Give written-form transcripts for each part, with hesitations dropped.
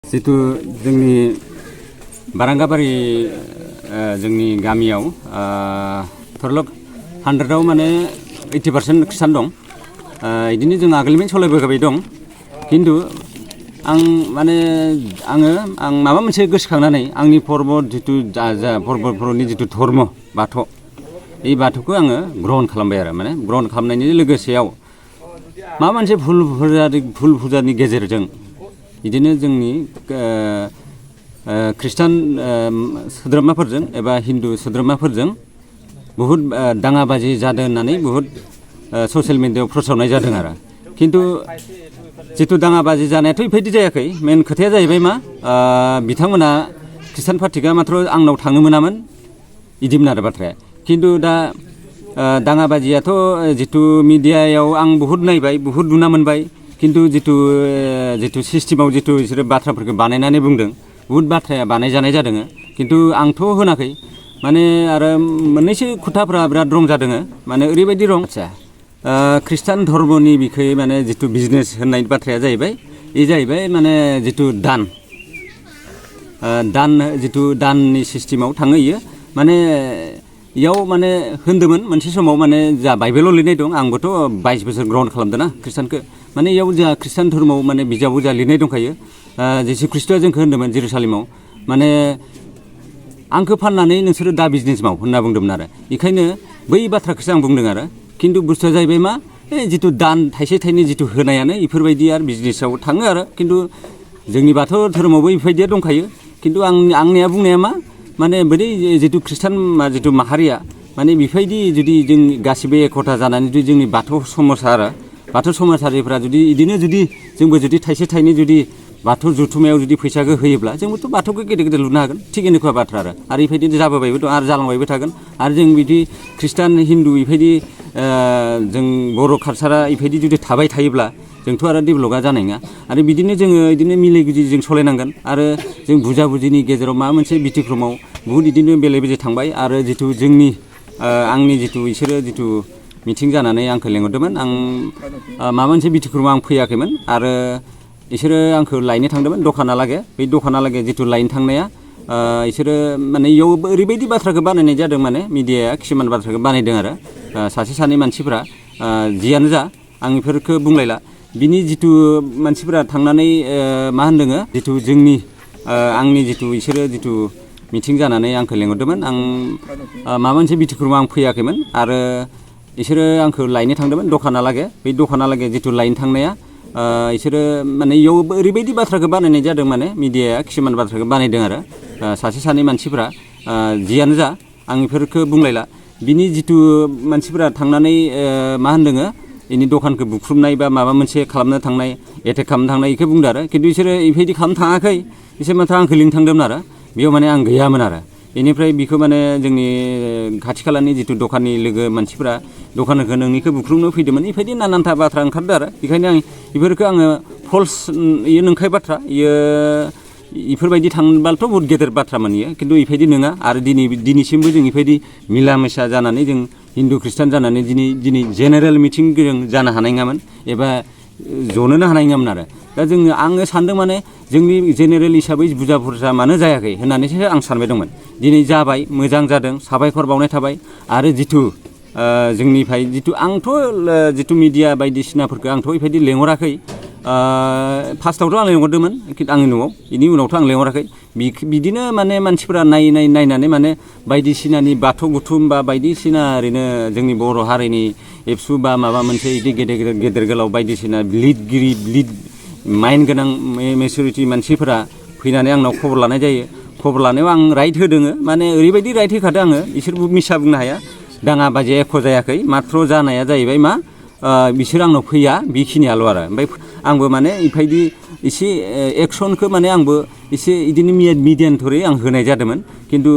जितु जोंनि बारांगाबारि जोंनि गामियाव थरलक 100आव माने 80% खृष्टान दं। इदिनो जों आगोलनिफ्रायनो सलायबोबाय दं। खिन्थु आं माबा मोनसे गोसोखांनानै आंनि पर्ब जितु पर्बफोरनि जितु धर्म बाथौ এই बाथौखौ आङो ग्रहण खालामबाय आरो माने ग्रहण खालामनायनि लोगोसेयाव माबा मोनसे भुल फुजानि गेजेरजों बिदिनो जोंनि खृष्टान सोद्रोमाफोरजों एबा हिन्दु सोद्रोमाफोरजों बहुद दाङाबाजि जादों होननानै बहुद ससियेल मिडियायाव फोसावनाय जादों आरो खिन्थु जितु दाङाबाजि जानायाथ' बेबायदि जायाखै मेन खोथाया जाहैबाय मा बिथांमोना खृष्टान पार्टिआ माथ्र आंनाव थांनो मोनामोन इदिमोन आरो बाथ्राया खिन्थु दा दाङाबाजियाथ' जितु मिडियायाव आं बहुद नायबाय बहुद नुना मोनबाय खिन्थु जितु सिस्टेमाव जितु बिसोरो बाथ्राफोरखौ बानायनानै बुंदों बहुद बाथ्राया बानायजानाय जादों खिन्थु आंथ' होनाखै माने आरो मोननैसो खोथाफोरा बिराद रं जादों माने ओरैबायदि रं आदसा खृष्टान धर्मनि बिखै माने जितु बिजनेस होननाय बाथ्राया जाहैबाय बे जाहैबाय माने जितु दान जितु दाननि सिस्टेमाव थाङो इयो माने इयाव माने होन्दोंमोन मोनसे समाव माने जा बाइबेलाव लिरनाय दं आंबोथ' 22 बोसोर ग्रहण खालामदों ना खृष्टानखौ माने इयाव जोंहा खृष्टान धर्मआव माने बिजाबाव जा लिरनाय दंखायो जिसु ख्रिस्ट'आ जोंखौ होन्दोंमोन जेरुसालेमाव माने आंखौ फाननानै नोंसोरो दा बिजनेस माव होनना बुंदोंमोन आरो बेखायनो बै बाथ्राखौसो आं बुंदों आरो खिन्थु बुस्थुआ जाहैबाय मा जितु दान थाइसे थाइनै जितु होनायानो इफोरबायदि आरो बिजनेसाव थाङो आरो खिन्थु जोंनि बाथौ धर्मआवबो इफोरबायदिया दंखायो खिन्थु आंनिया बुंनाया मा माने बै जितु खृष्टान जितु माहारिया माने बेबायदि जुदि जों गासिबो एकता जानानै जुदि जोंनि बाथौ समाजारिफ्रा जुदि इदिनो जुदि जोंबो जुदि थाइसे थाइनै जुदि बाथौ जुथुमायाव जुदि फैसाखौ होयोब्ला जोंबोथ' बाथौखौ गेदेर गेदेर लुनो हागोन थिग एनेकुवा बाथ्रा आरो बेबायदिनो जाबोबायबो दं आरो जालांबायबो थागोन आरो जों बिदि खृष्टान हिन्दु बेबायदि जों बर' कालसारा बेबायदि जुदि थाबाय थायोब्ला जोंथ' आरो डेभेलपआ जानाय नङा आरो बिदिनो जोङो बिदिनो मिलाय गुजि जों सलायनांगोन आरो जों बुजा बुजिनि गेजेराव माबा मोनसे बिथिक्रमाव बहुद बिदिनो बेले बेजे थांबाय आरो जितु जोंनि आंनि जितु इसोरो जितु मिटिं जानानै आंखौ लेंहरदोंमोन आं माबा मोनसे बिथिक्रमाव आं फैयाखैमोन आरो इसोरो आंखौ लायनो थांदोंमोन दखानालागै बै दखानालागै जितु लायनो थांनाया इसोरो माने इयाव ओरैबायदि बाथ्राखौ बानायनाय जादों माने मिडियाया किसुमान बाथ्राखौ बानायदों आरो सासे सानै मानसिफोरा जियानो जा आं बेफोरखौ बुंलायला बिनि जितु मानसिफोरा थांनानै मा होनदों जितु जोंनि आंनि जितु इसोरो जितु मिटिं जानानै आंखौ लेंहरदोंमोन आं माबा मोनसे बिथिक्रमाव आं फैयाखैमोन आरो इसोरो आंखौ लायनो थांदोंमोन दखानालागै बै दखानालागै जितु लायनो थांनाया इसोरो माने इयाव ओरैबायदि बाथ्राखौ बानायनाय जादों माने मिडियाया किसुमान बाथ्राखौ बानायदों आरो सासे सानै मानसिफोरा जियानो जा आं बेफोरखौ बुंलायला बिनि जितु मानसिफोरा थांनानै मा होनदों इनि दखानखौ बुख्रुबनाय बा माबा मोनसे खालामनो थांनाय एटेक खालामनो थांनाय बेखौ बुंदों आरो खिन्थु इसोरो बेबायदि खालामनो थाङाखै इसोर माथ्र आंखौ लिंनो थांदोंमोन आरो बेयाव माने आं गैयामोन आरो बेनिफ्राय बिखौ माने जोंनि खाथि खालानि जितु दखाननि लोगो मानसिफोरा दखानखौ नोंनिखौ बुख्रुबनो फैदोंमोन बेबायदि नानानथा बाथ्रा ओंखारदों आरो बेखायनो आं बेफोरखौ आङो फल्स इयो नंखाय बाथ्रा इयो इफोरबायदि थांबालथ' बहुद गेदेर बाथ्रामोन इयो खिन्थु बेबायदि नङा आरो दिनैसिमबो जों बेबायदि मिला मिसा जानानै जों हिन्दु खृष्टान जानानै दिनै जेनेरेल मिटिं जों जानो हानाय नङामोन एबा जनोनो हानाय नङामोन आरो दा आङो सानदों माने जोंनि जेनेरेल हिसाबै बुरजा बुरजा मानो जायाखै होननानैसो आं सानबाय दंमोन दिनै जाबाय मोजां जादों साबायखर बावनाय थाबाय आरो जितु जोंनिफ्राय जितु आंथ' जितु मिडिया बायदिसिनाफोरखौ आंथ' बेबायदि लेंहराखै फार्स्टआवथ' आं लेंहरदोंमोन आंनि न'आव बेनि उनावथ' आं लेंहराखै बिदिनो माने मानसिफोरा नायनानै माने बायदिसिनानि बाथौ बुथुम बा बायदिसिना ओरैनो जोंनि बर' हारिनि एबसु बा माबा मोनसे बिदि गेदेर गोलाव बायदिसिना लिड माइन्ड गोनां मेचुरिटि मानसिफोरा फैनानै आंनाव खबर लानाय जायो खबर लानायाव आं राइट होदों माने ओरैबायदि राइट होखादों आङो बिसोरबो मिसा बुंनो हाया दाङाबाजिया एख' जायाखै माथ्र जानाया जाहैबाय मा बिसोर आंनाव फैया बेखिनियाल' आरो ओमफ्राय आंबो माने बेबायदि एसे एक्सनखौ माने आंबो एसे बिदिनो मिडियानथरै आं होनाय जादोंमोन खिन्थु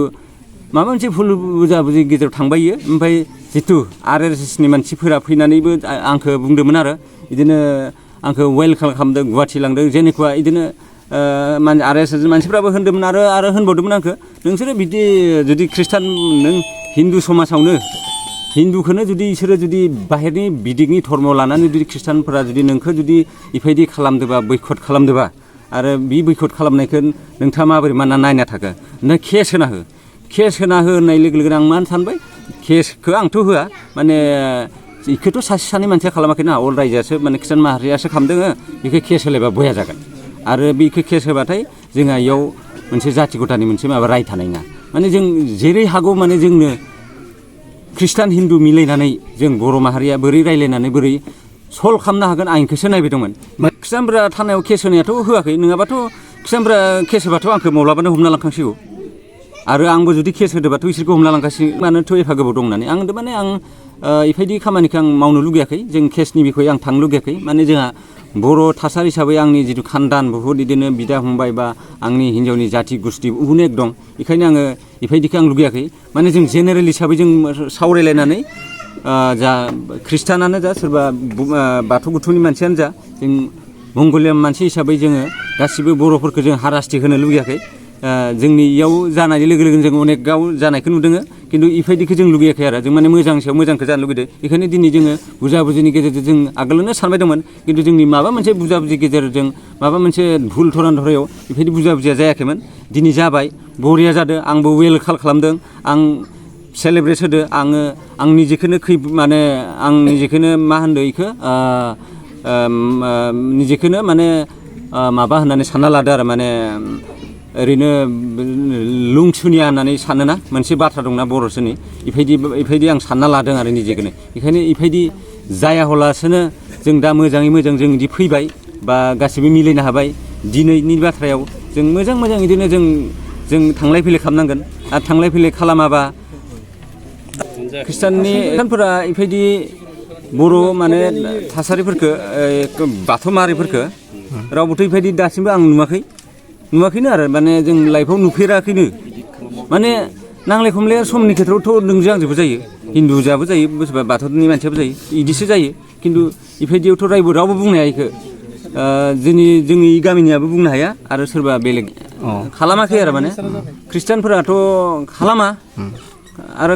माबा मोनसे भुल बुजा बुजि गेजेराव थांबायो ओमफ्राय जितु RSSनि मानसिफोरा फैनानैबो आंखौ बुंदोंमोन आरो बिदिनो आंखौ वेलकाम खालामदों गुवाहाटि लांदों जेनेकुवा बिदिनो RSS मानसिफ्राबो होनदोंमोन आरो होनबावदोंमोन आंखौ नोंसोरो बिदि जुदि खृष्टान नों हिन्दु समाजावनो हिन्दुखौनो जुदि इसोरो जुदि बाहेरनि बिदिगनि धर्म लानानै जुदि खृष्टानफोरा जुदि नोंखौ जुदि इफायदि खालामदोबा बैखद खालामदोबा आरो बे बैखद खालामनायखौ नोंथाङा माबोरै माना नायना थाखो नों केस होना हो होननाय लोगो लोगोनो आं मा सानबाय केसखौ आंथ' होआ माने बेखौथ' सासे सानै मानसिया खालामाखैना अल रायजोआसो माने खृष्टान माहारियासो खालामदों बेखौ केस होलायबा बया जागोन आरो बेखौ केस होबाथाय जोंहा इयाव मोनसे जाथि गथानि मोनसे माबा राय थानाय नङा माने जों जेरै हागौ माने जोंनो खृष्टान हिन्दु मिलायनानै जों बर' माहारिया बोरै रायलायनानै बोरै सल्भ खालामनो हागोन आं बेखौसो नायबाय दंमोन खृष्टानफोरा थानायाव केस होनायाथ' होआखै नङाबाथ' खृष्टानफोरा केस होबाथ' आंखौ माब्लाबानो हमना लांखांसिगौ आरो आंबो जुदि केस होदोबाथ' इसोरखौ हमना लांखासिगौ मानोथ' एफा गोबाव दं होननानै आं माने आं बेबायदि खामानिखौ आं मावनो लुगैयाखै जों केसनि बिखय आं थांनो लुगैयाखै माने जोंहा बर' थासारि हिसाबै आंनि जिथु खानदान बहुद बिदिनो बिदा फंबाय बा आंनि हिन्जावनि जाथि गुस्थि अनेक दं बेखायनो आङो बेबायदिखौ आं लुगैयाखै माने जों जेनेरेल हिसाबै जों सावरायलायनानै जा खृष्टानानो जा सोरबा बाथौ गुथुनि मानसियानो जा जों मंगलियान मानसि हिसाबै जोङो गासिबो बर'फोरखौ जों हारासथि होनो लुगैयाखै जोंनि इयाव जानाय लोगो लोगोनो जों अनेकाव जानायखौ नुदों खिन्थु इफायदिखौ जों लुगैयाखै आरो जों माने मोजां सायाव मोजांखौ जानो लुगैदों बेखायनो दिनै जोङो बुजा बुजिनि गेजेरजों जों आगोलनो सानबाय दंमोन खिन्थु जोंनि माबा मोनसे बुजा बुजि गेजेरजों माबा मोनसे भुल थरान धरायाव बेबायदि बुजा बुजिया जायाखैमोन दिनै जाबाय बरिया जादों आंबो वेलकाम खालामदों आं सेलेब्रेट होदो आङो आं निजेखौनो माने आं निजेखौनो मा होनदों बेखौ निजेखौनो माने माबा होननानै सानना लादो आरो माने ओरैनो लुंसुनिया होननानै सानोना मोनसे बाथ्रा दंना बर'सोनि इफायदि आं सानना लादों आरो निजेखौनो बेखायनो इफायदि जाया हलासोनो जों दा मोजाङै मोजां जों इदि फैबाय बा गासिबो मिलायनो हाबाय दिनैनि बाथ्रायाव जों मोजां बिदिनो जों थांलाय फैलाय खालामनांगोन आरो थांलाय फैलाय खालामाबा खृष्टानफोरा इफायदि बर' माने थासारिफोरखौ बाथौ माहारिफोरखो रावबोथ' इफायदि दासिमबो आं नुवाखैनो आरो माने जों लाइफआव नुफेराखैनो माने नांलाय खमलाया समनि खेथ्रआवथ' नोंजों आंजोंबो जायो हिन्दुजाबो जायो सोरबा बाथौनि मानसियाबो जायो इदिसो जायो खिन्थु इफायदियावथ' रावबो बुंनो हाया इखो जोंनि गामिनियाबो बुंनो हाया आरो सोरबा बेलेग खालामाखै आरो माने खृष्टानफोराथ' खालामा आरो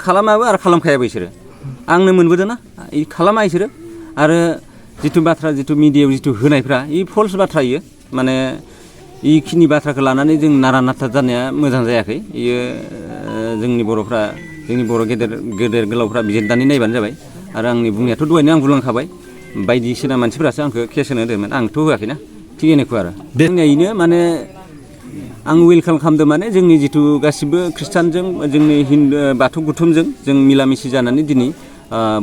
खालामाबो आरो खालामखायाबो बिसोरो आंनो मोनबोदों ना खालामा बिसोरो आरो जिथु बाथ्रा जिथु मिडियायाव जिथु होनायफ्रा इ फल्स बाथ्रा इयो माने इखिनि बाथ्राखौ लानानै जों नारा नाथा जानाया मोजां जायाखै इयो जोंनि बर'फ्रा जोंनि बर' गेदेर गोलावफ्रा बिजिरनानै नायबानो जाबाय आरो आंनि बुंनायाथ' दहायनो आं बुंलांखाबाय बायदिसिना मानसिफोरासो आंखौ केस होनो होदोंमोन आंथ' होआखैना थिगैनोखौ आरो जोंनियानो माने आं वेलकाम खालामदों माने जोंनि जिथु गासिबो खृष्टानजों जोंनि हिन्दु बाथौ गुथुमजों जों मिलामिसि जानानै दिनै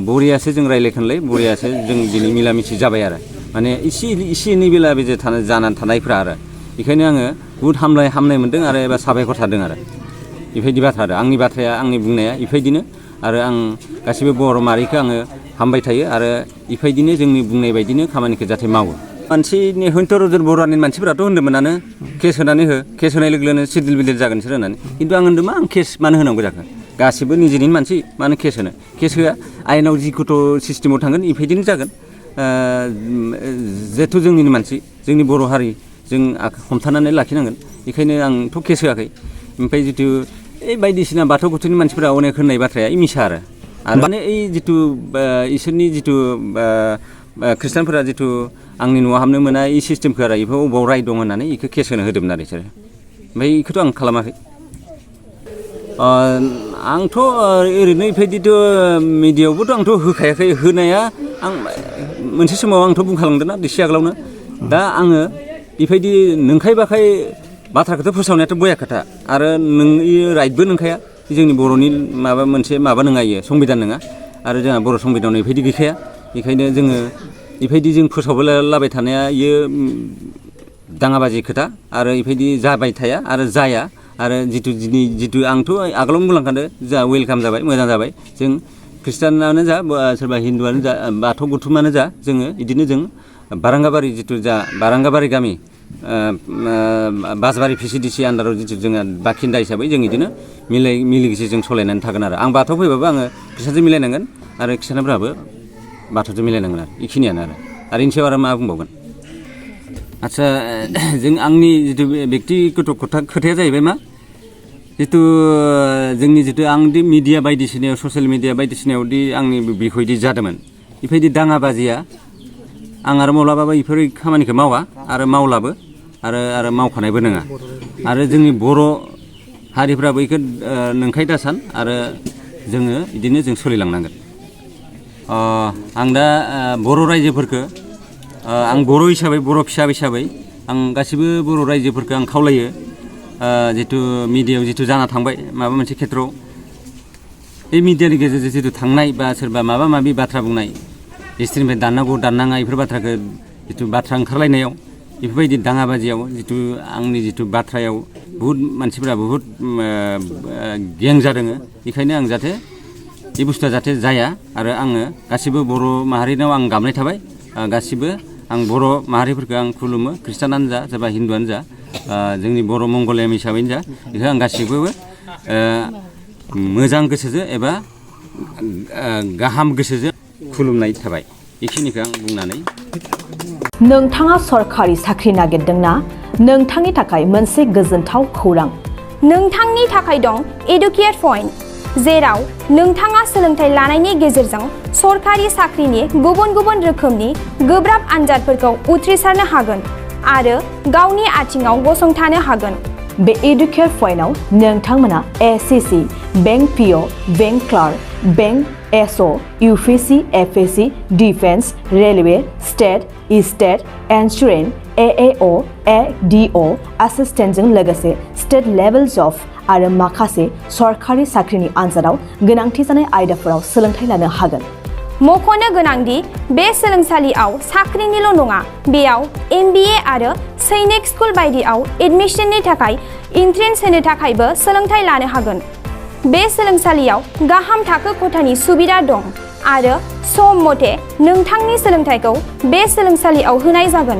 बरियासो जों रायलायखानलाय बरियासो जों दिनै मिलामिसि जाबाय आरो माने इसे एनै बेला बेजे जानानै थानायफ्रा आरो बेखायनो आङो बुहुद हामनाय मोन्दों आरो एबा साबायखर थादों आरो बेबायदि बाथ्रा आरो आंनि बाथ्राया आंनि बुंनाया इफायदिनो आरो आं गासिबो बर' माहारिखौ आङो हामबाय थायो आरो इफायदिनो जोंनि बुंनाय बायदिनो खामानिखौ जाहाथे मावो मानसिनि हयथ' बर'नि मानसिफोराथ' होन्दोंमोनानो केस होनानै केस होनाय लोगो लोगोनो सिडिल बिडिल जागोन बिसोर होननानै खिन्थु आं होन्दों मा आं केस मानो होनांगौ जाखो गासिबो निजेनि मानसि मानो केस होआ आयेनाव जिखुथ' सिस्टेमाव थांगोन इफायदिनो जागोन जिहेथु जोंनिनो मानसि जोंनि बर' हारि जों हमथानानै लाखिनांगोन बेखायनो आंथ' केस होआखै ओमफ्राय जिथु बायदिसिना बाथौ गुथुनि मानसिफोरा अनेक होननाय बाथ्राया मिसा आरो माने जिथु इसोरनि जिथु खृष्टानफोरा जिथु आंनि न'आव हाबनो मोना इ सिस्टेमखौ आरो बेखौ अबाव राय दं होननानै बेखौ केस होनो होदोंमोन आरो बिसोरो ओमफ्राय बेखौथ' आं खालामाखै आंथ' ओरैनो बेबायदिथ' मिडियायावबोथ' आंथ' होखायाखै होनाया आं मोनसे समाव आंथ' बुंखालांदों ना एसे आगोलावनो दा आङो बेबायदि नंखाय बाखाय बाथ्राखौथ' फोसावनायाथ' बया खोथा आरो राइटबो नंखाया जोंनि बर'नि मोनसे माबा नङा इयो संबिधान नङा आरो जोंहा बर' संबिधानाव बेबायदि गैखाया बेखायनो जोङो बेबायदि जों फोसावलाबाय थानाया इयो दाङाबाजि खोथा आरो बेबायदि जाबाय थाया आरो जाया आरो जिथु आंथ' आगोलावनो बुंलांखादों जा वेलकाम जाबाय मोजां जाबाय जों खृष्टानानो जा सोरबा हिन्दुआनो जा बाथौ गुथुमानो जा जोङो बिदिनो जों बारांगाबारि जिथु जा बारांगाबारि गामि बासबारि भिसिडिसि आन्दाराव जिथु जोङो बाखिन्दा हिसाबै जों बिदिनो मिलिगिसि जों सालायनानै थागोन आरो आं बाथौ फैबाबो आङो खृष्टानजों मिलायनांगोन आरो खृष्टानफोराबो बाथौजों मिलायनांगोन आरो बेखिनियानो आरो बेनि सायाव आरो मा बुंबावगोन आदसा जों आंनि जिथु बेक्तिगत खोथाया जाहैबाय मा जिथु जोंनि जिथु आंदि मिडिया बायदिसिनायाव ससियेल मिडिया बायदिसिनायावदि आंनि बिखयदि जादोंमोन बेबायदि दाङाबाजिया आं आरो माब्लाबाबो बेफोर खामानिखौ मावा आरो मावलाबो आरो मावखानायबो नङा आरो जोंनि बर' हारिफ्राबो बेखौ नंखाय दासान आरो जोङो बिदिनो जों सोलिलांनांगोन आं दा बर' रायजोफोरखौ आं बर' हिसाबै बर' फिसा हिसाबै आं गासिबो बर' रायजोफोरखौ आं खावलायो जितु मिडियायाव जितु जाना थांबाय माबा मोनसे खेत्रआव बे मिडियानि गेजेरजों जितु थांनाय बा सोरबा माबा माबि बाथ्रा बुंनाय हिस्ट्रिनिफ्राय दाननांगौ दाननाङा बेफोर बाथ्राखौ जितु बाथ्रा ओंखारलायनायाव बेफोरबायदि दाङाबाजियाव जितु आंनि जितु बाथ्रायाव बुहुद मानसिफोरा बुहुद गें जादों बेखायनो आं जाहाथे बे बुस्थुआ जाहाथे जाया आरो आङो गासिबो बर' माहारिनाव आं गाबनाय थाबाय गासिबो आं बर' माहारिफोरखौ आं खुलुमो ख्रिस्टानानो जा सोरबा हिन्दुआनो जा जोंनि बर' मंगलियाम हिसाबैनो जा बेखौ आं गासिबो मोजां गोसोजों एबा गाहाम गोसोजों खुलुमनाय थाबाय बेखिनिखौ आं बुंनानै नोंथाङा सरखारि साख्रि नागिरदोंना नोंथांनि थाखाय मोनसे गोजोनथाव खौरां नोंथांनि थाखाय दं एडुकेट पइन्ट जेराव नोंथाङा सोलोंथाइ लानायनि गेजेरजों सरखारि साख्रिनि गुबुन गुबुन रोखोमनि गोब्राब आनजादफोरखौ उथ्रिसारनो हागोन आरो गावनि आथिङाव गसंथानो हागोन बे एडुकेट पइन्टआव नोंथांमोना SSC bank PO bank clerk bank SO UPSC FSC defence railway state insurance AAO ADO एसिस्टेन्टजों लोगोसे स्टेट लेभेल जब आरो माखासे सरखारि साख्रिनि आनजादाव गोनांथि जानाय आयदाफोराव सोलोंथाइ लानो हागोन मख'नो गोनांदि बे सोलोंसालियाव साख्रिनिल' नङा बेयाव MBA आरो सैनिक स्कुल बायदियाव एडमिशननि थाखाय एन्ट्रेन्स होनो थाखायबो सोलोंथाइ लानो हागोन बे सोलोंसालियाव गाहाम थाखो खथानि सुबिदा दं आरो सम मथे नोंथांनि सोलोंथाइखौ बे सोलोंसालियाव होनाय जागोन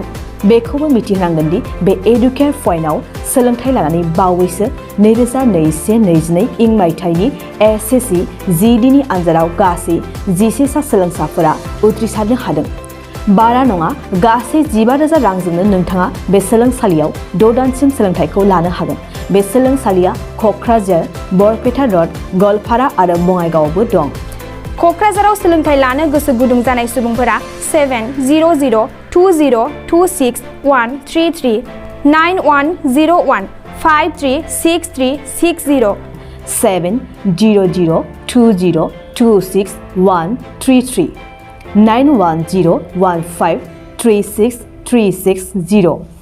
बेखौबो मिथिनांगोन दि बे एडुकेट पइन्टआव सोलोंथाइ लानानै बावैसो 2021-22 इं मायथाइनि एसएससि जिडिनि आनजादाव गासै 11 सा सोलोंसाफोरा उथ्रिसारनो हादों बारा नङा गासै 15,000 रांजोंनो नोंथाङा बे सोलोंसालियाव 6 दानसिम सोलोंथाइखौ लानो हागोन बे सोलोंसालिया क'क्राझार बरपेटा रड गवालपारा आरो बङाइगावआवबो दं क'क्राझाराव सोलोंथाइ लानो गोसो गुदुं जानाय सुबुंफोरा 70020261133 9101 536360 70020261133 9101536360